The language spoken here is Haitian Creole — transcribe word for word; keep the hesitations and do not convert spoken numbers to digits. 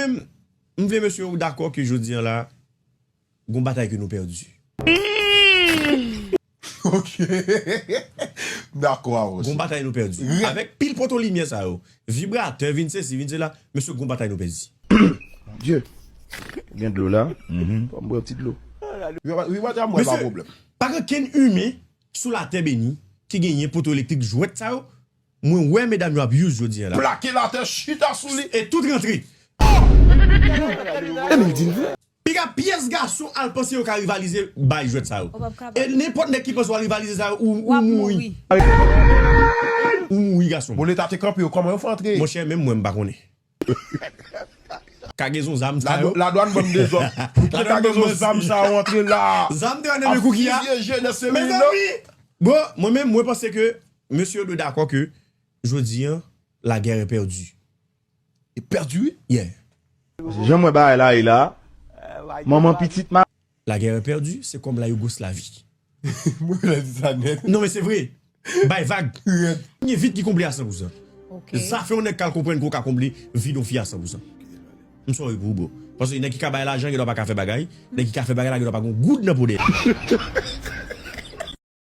M vle mesye yo dakò ke jodi an la, gon batay ke nou pèdi. Ok. M dakò avè w. Gon batay nou pèdi. Avèk pil poto limyè sa yo. Vibratè, vin sesi, vin sela. Mesye, gon batay nou pèdi. Dye. Gen dlo la. Fò m bwè yon ti dlo. Ribatè a m wè pa pwoblèm. Pa gen kenn imen sou latè beni ki genyen poto elektrik jwèt sa yo. Mwen wè medam yo ap use jodi an la. Plake l atè, chita sou li. E tout rantre. E m di l vre. Piga pyès gason al panse yo ka rivalize bay jwèt sa yo. E nenpòt nèg ki panse w al rivalize sa yo, ou, ou mouri. Ou mouri gason. Bon, leta te kanpe yo, kòman yo fè antre? Monchè, menm mwen m pa konnen. Kagezon zam sa yo. Ladwàn ban m dezòd. Pou ki kagezon zam sa yo antre la? Zam te antre nan men Kouki a. Fizye jenès se Mezanmi, bon, mwen menm, mwen panse ke mesye yo dwe dakò ke jodi an, la guerre est perdue. E pèdi wi. Yeah. Jan mwen bagay la ye la. Manman pitit ma. La guerre est perdue, c'est comme la Yougoslavie. Mwen la di sa nèt. Non, men se vre. Bay vag. Gen vid ki konble a san pousan. Zafè yon nèg k al konprann ke w ka konble vid yon fi a san pousan. M sorry pou ou, bro. Paske nèg ki ka bay lajan, gen dwa pa ka fè bagay. Nèg ki ka fè bagay la, gen dwa pa gen goud nan ponyè.